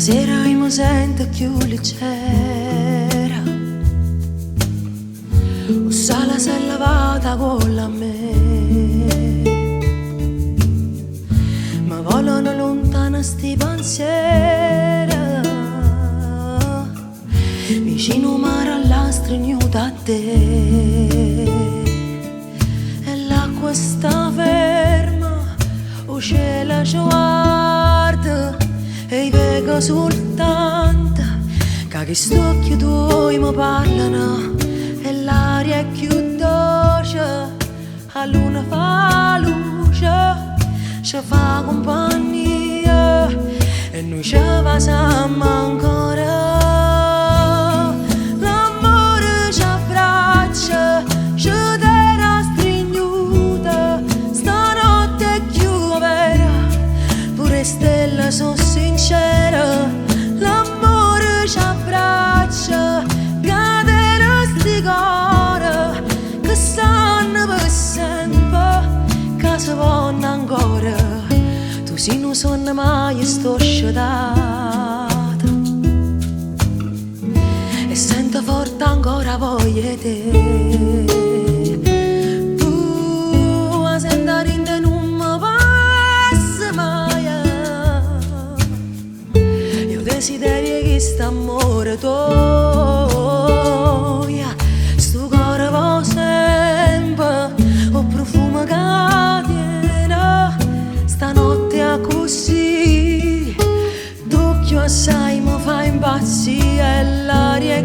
Stasera io mi sento più leggera. O sale s'è lavata con la me. Ma volano lontano sti pensieri. Vicino mare alla strignuta a te. E l'acqua sta ferma, 'o cielo ci guarda. E io vedo soltanto che chist'uocchi tuoi mi parlano. E l'aria è più dolce, 'a luna fa luce, ci fa compagnia e noi ci vasammo ancora. L'amore ci abbraccia, ci tiene strignuta, stanotte è più vera, pure 'e stelle sono sincere. L'amore ci abbraccia, cadere sti core, che stanno per sempre, che si vanno ancora. Tu sei non sono mai sto scetata e sento forte ancora voglia di te. Tu 'a sento dint' nun mi passa mai. Io desiderio che st'amore tuo, sto cuore va sempre, 'o profumo che tiene, stanotte è così, tu più assai mi fai impazzire e l'aria è